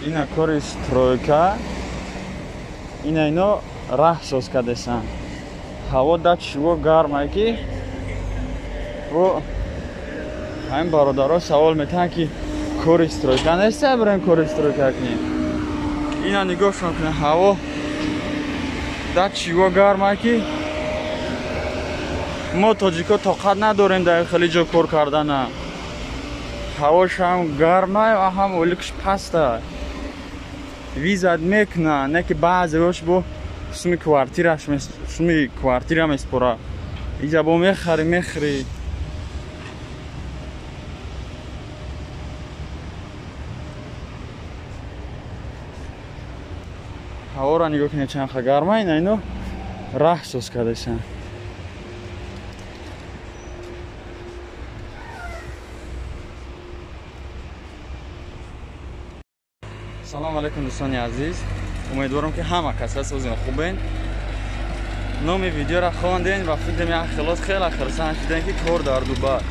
Ина кори стройка, ина ино раҳ соз кардесанд. Ҳаво да чиво гармае ки бо ҳамин бародаро савол метаҳанд ки кори стройка неста, бирем кори стройка кунем. Ина нигоҳшон кунед, ҳаво да чиво гармае ки мо тоҷико тоқат надорем дар хеле ҷо кор кардана. Ҳавош ҳам гармай ва ҳам оликш паста. Визат мекуна, не ки баъзеош бо суми квартираш суми квартира меспора. Иҷа бо мехари мехӯри. Ҳавора нигоҳ кунед чанд ха гарма, ина ино раҳ соз кардесанд. Салом алейкум дӯстони азиз, умедворам ки ҳама каса созин хубен. Номи видеоро хонден ва фикр мекунам хелос хеле хурсанд шудем ки кор дар Дубай.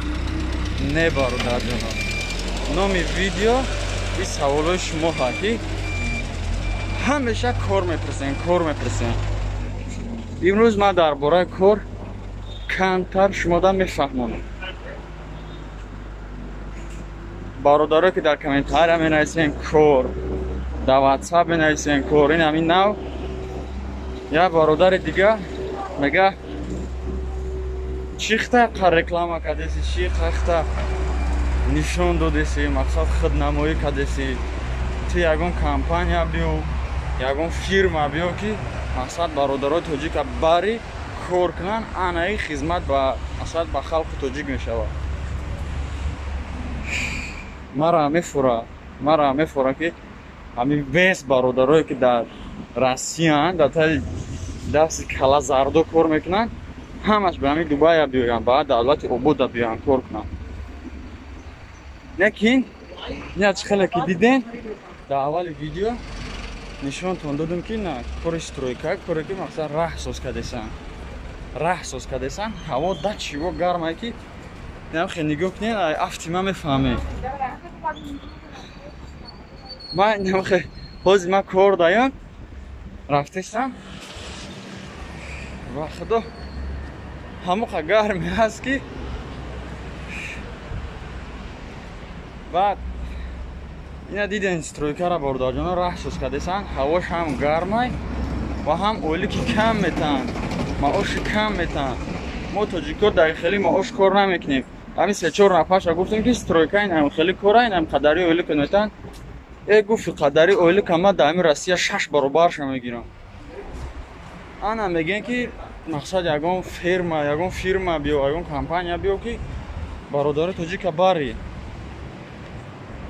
Не бародарҷоно, номи видео ин саволҳои шумо ҳа ки ҳамеша кор мепурсен, кор мепурсен. Имрӯз ман дар бораи кор камтар шумода мефаҳмонам. Бародаро ки дар комментария менависен кор, дар ватсап менависен кор, ин ҳамин нав як бародари дига мега чӣ хта реклама кардеси, чӣ хта нишон додеси, мақсад худнамоӣ кардеси, ту ягон компания биё, ягон фирма биё ки мақсад бародарои тоҷика бари кор кунанд, анаи хизмат ба мақсад ба халқи тоҷик мешавад. Мара мефура ки ҳамин вес бародарое ки дар Россияанд, дар таи дасти кала зардо кор мекунанд, ҳамаш ба ҳамин Дубая биёянд, ба давлати обода биёянд кор кунанд. Лекин ина чӣ хеле ки диден дар аввали видео нишонтон додем ки на кори стройка, коре ки мақсад раҳ соз кардесанд, раҳ соз кардесанд. Ҳаво да чиво гармае ки хе нигоҳ кунед, афти ман мефаҳмед. Ман ҳозир ман кор даям рафтесам ва худо ҳамоқа гарме ҳаст ки баъд ина диден стройкара бародарҷоно раҳ соз кардесанд, ҳавош ҳам гармай ва ҳам ойлики кам метаҳанд, маоши кам метаҳанд. Мо тоҷико дар хеле маош кор намекунем. Ҳамин се-чор нафарша гуфтем ки стройка инам хеле кора, инам қадари ойлика метаҳанд. Э гуфти қадари ойлика ман дар ҳамин Россия 6 баробарша мегирам. Ана мегӯем ки мақсад ягон фирма, ягон фирма биё, ягон компания биё ки бародари тоҷика бари.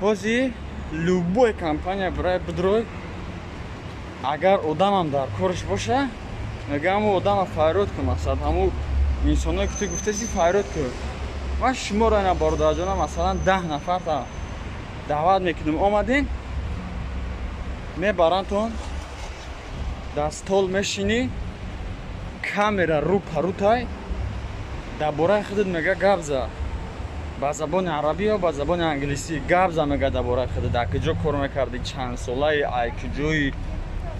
Ҳозир любой компания барои бидрой, агар одамам дар корш боша, мегӯям ҳамун одама файрод кун, мақсад ҳамун инсоное ки ту гуфтаси файрод кун. Ман шуморо ина бародарҷона масалан 10 нафарта даъват мекунем, омаден мебарандтон, дар стол мешинӣ, камера рӯ па рӯтай, дар бораи худат мега гап за, ба забони арабӣ ё ба забони англисӣ гап за, мега дар бораи худат дар куҷо кор мекардӣ, чанд солаи, ай куҷои,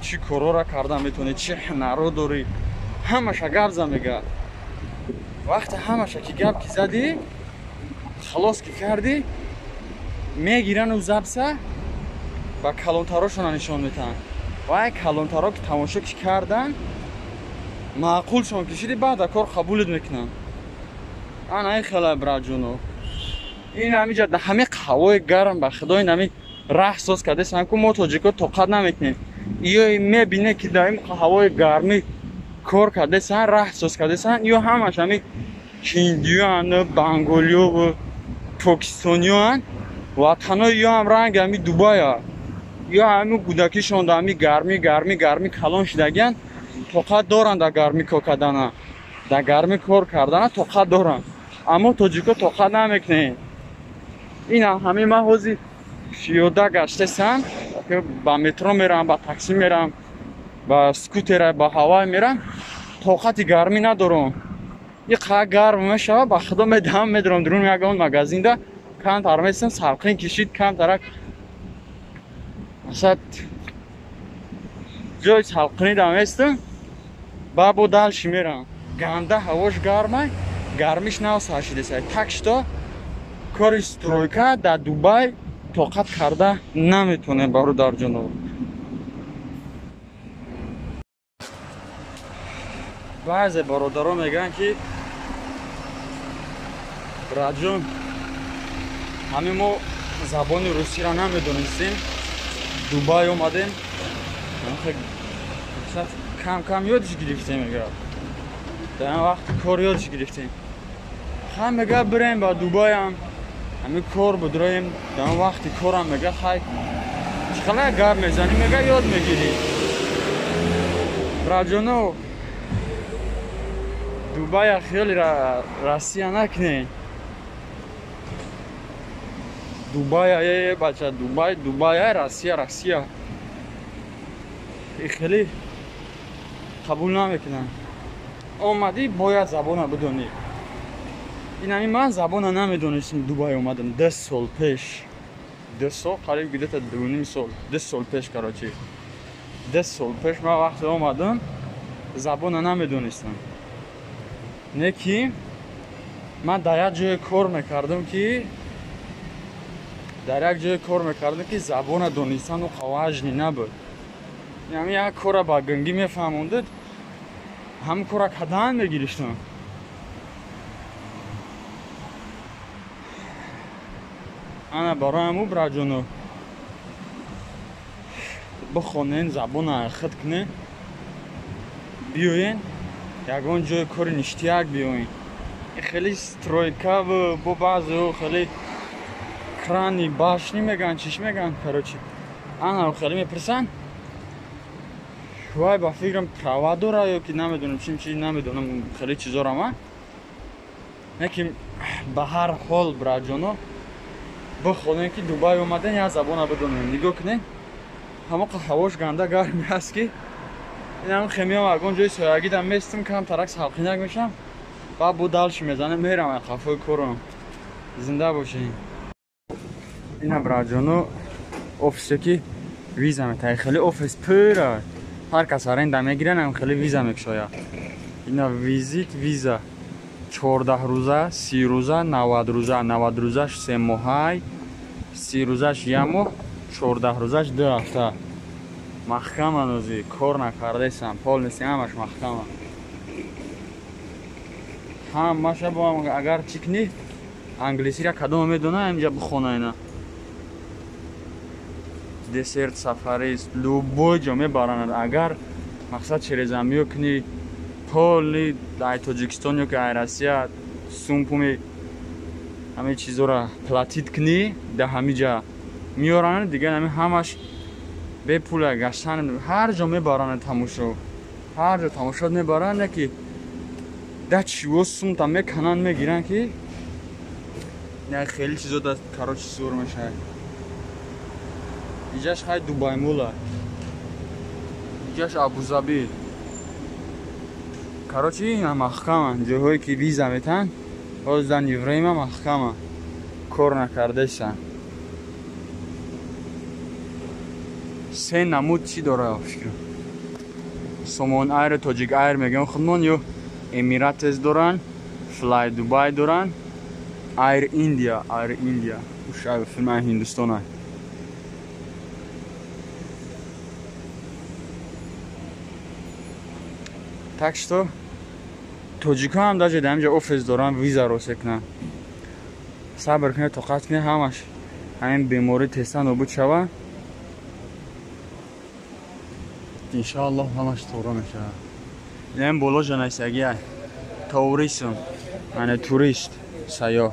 чӣ корора карда метавонӣ, чӣ ҳунаро дорӣ, ҳамаша гап за мега. Вақте ҳамаша ки гап ки задӣ, халос ки кардӣ, мегирану запса ба калонтарошона нишон метаҳанд. Ва ай калонтаро ки тамошо ки кардан, маъқулшон кишиди, баъд дар кор қабулит мекунанд. Ана ин хела браҷоно. Ин ҳамиҷа дар ҳамин ҳавои гарм ба худо ин ҳамин раҳ соз кардесанд ку мо тоҷико тоқат намекунем. Ё мебине ки дар ин ҳавои гармӣ кор кардесанд, раҳ соз кардесанд, ё ҳамаш ҳамин ҳиндиёанд, банголиё, покистониёанд, ватанои ё ҳам ранги ҳамин Дубая, ё ҳамин кӯдакишон дар ҳамин гармӣ гармӣ гармӣ калон шидагиянд, тоқат доранд дар гармӣ кор кардана, дар гармӣ кор кардана тоқат доранд. Аммо тоҷико тоқат намекунем. Ин ҳамин ман ҳозир пиёда гаштесам, ба метро мерам, ба такси мерам, ба скутера, ба ҳавай мерам, тоқати гармӣ надорам. Ин қадр гарм мешавад, ба худо медаҳам, медорам дурун ягон магазинда камтар месам, салқин кишид, камтарак Масалан ҷои салқинӣ даместам, баъд бо дальше мерам. Ганда ҳавош гармай, гармиш нав сар шидесай. Так что кори стройка дар Дубай тоқат карда наметонем, бародарҷоно. Баъзе бародаро мегӯянд, ки братҷон, ҳамин мо забони русиро намедонистем, Дубай омадем, кам-кам ёдиш гирифтем, мегӯяд. Дар ин вақти кор ёдиш гирифтем. Хай, мегӯяд, бирем ба Дубайам, ҳамин кор будроем, дар он вақти корам, мегӯяд, хай чӣ қадар гап мезанӣ, мегӯяд, ёд мегирӣ. Братҷоно, Дубая хеле Россия накунед. Дубая, е бача, Дубай, Дубая, Россия, Россия. И хеле қабул намекунанд. Омадӣ, бояд забона бидонӣ. Инами ман забона намедонистам, Дубай омадам 10 сол пеш. 10 сол, қариб где-то 2,5 сол, 10 сол пеш, короче. 10 сол пеш ман вақте омадам, забона намедонистам. Не ки ман дар як ҷое кор мекардам, ки дар як ҷое кор мекардам, ки забона донистану қаважни набуд. Яъне як кора ба гангӣ мефаҳмондед, ҳамин кора кадан мегирифтам. Ана барои ҳаму, братҷоно, бихонен, забона хит кунен, биёен ягон ҷои кори ништияк биёен. Хеле стройкаву бо баъзео хеле крани башни мегӯянд, чиш мегӯянд, короче. Ана хеле мепурсанд. Вай, ба фикрам, права дора ё ки намедонам, чим чи намедонам, хеле чизора ман. Не ки ба ҳар ҳол, братҷоно, бихонем, ки Дубай омаден, як забона бидонем. Нигоҳ кунед, ҳамоқа ҳавош ганда гарми аст, ки инам хемиям ягон ҷои соягӣ дам местам, камтарак салқинак мешам, баъд бо дальше мезанем, мерам қафои корам. Зинда бошед. Ина, братҷоно, офисе ки виза метаҳи, хеле офис пура, ҳар кас аренда мегиран, ам хеле виза мекушояд. Ина визит виза 14 рӯза, 30 рӯза, 90 рӯза, 90 рӯзаш 3 моҳай, 30 рӯзаш 1 моҳ, 14 рӯзаш 2 ҳафта. Маҳкама нози, кор накардесам, полностью ҳамаш маҳкама. Ҳамаша бо агар чӣ кунӣ, англисиро кадома медона, инҷа бихона ина. Desert safaris, любой ҷо мебаранад. Агар мақсад через амиё кунӣ, полный ай Тоҷикистон ё ки ай Россия сумпуми ҳамаи чизоро платить кунӣ, дар ҳамин ҷа меоранад, дигар ҳамин ҳамаш бепула гаштан, ҳар ҷо мебаранад тамошо. Ҳар ҷо тамошо мебаранд, не ки да чиво сумта мекананд, мегиранд, ки не хеле чизо да, короче, сур мешавад. Иҷаш хай Дубай Мола, иҷаш Абузаби. Короче, ина маҳкама, ҷойҳое ки виза метаҳанд, ҳозир дар время маҳкама, кор накардесан. Се намуд чӣ дора, фикр. Сомон Айр, Тоҷик Айр мегӯям худмон, ё Эмиратес доранд, Флай Дубай доранд, Айр Индия, Айр Индия. Уш фирмаи Ҳиндустон. Так что тоҷикҳо ҳам даже дар инҷа офис доранд, виза рост кунанд. Сабр кунед, тоқат кунед, ҳамаш ҳамин беморӣ теста нобуд шавад. Иншоаллоҳ ҳамаш туғро мешавад. Ин боло жанайсагия туризм, яъне турист, сайёҳ.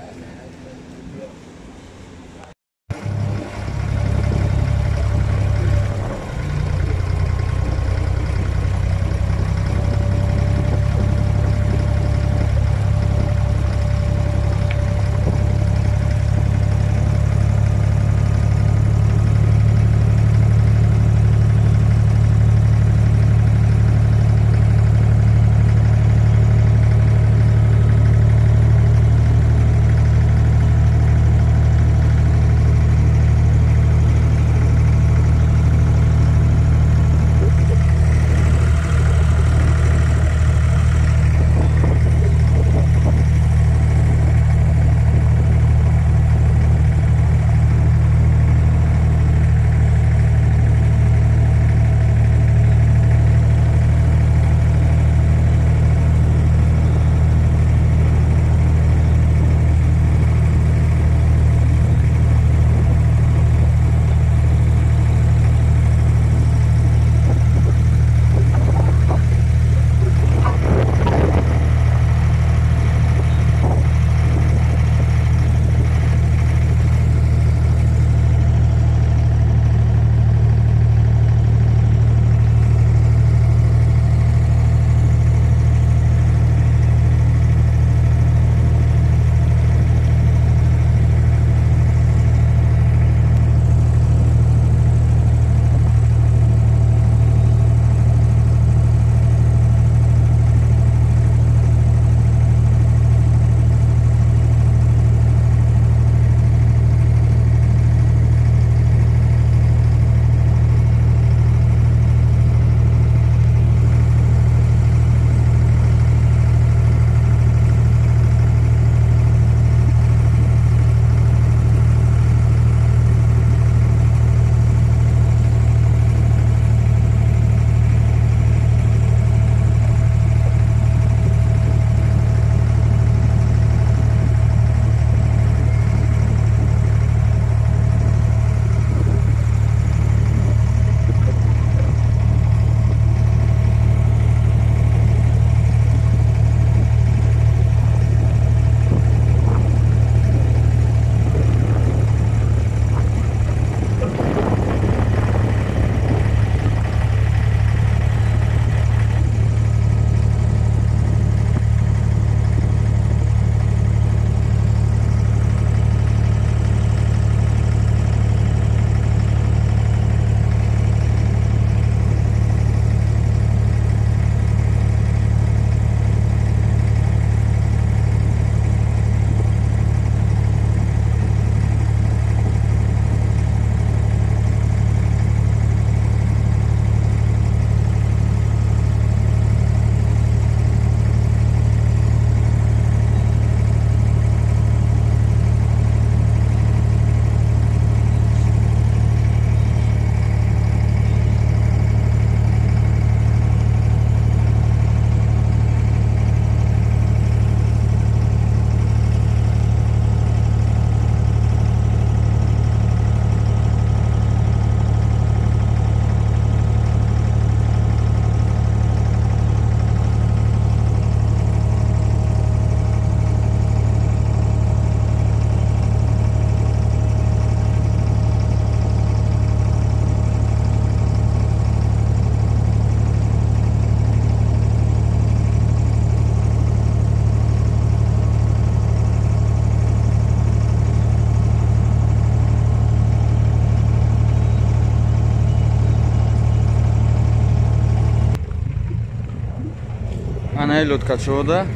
Анаи лодкачода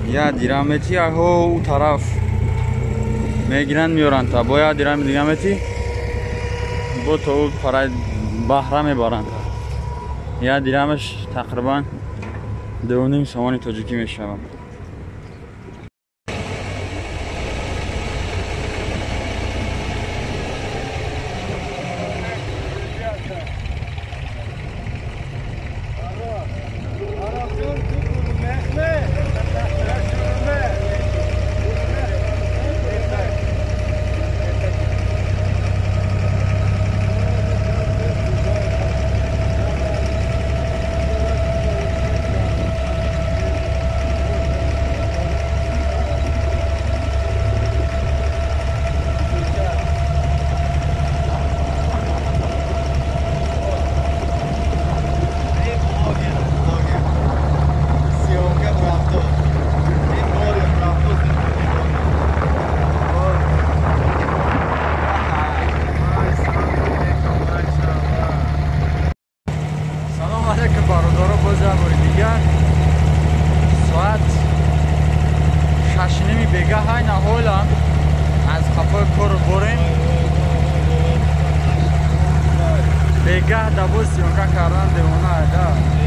я дирам мети, аҳо ӯ тараф мегиранд, меоранд, та бо я дирами дига мети, бо то ӯ парай баҳра мебаранд. Я дирамаш тақрибан 2.5 сомони тоҷикӣ мешавад. Бегаҳ дабо съёмка кардан девона, да.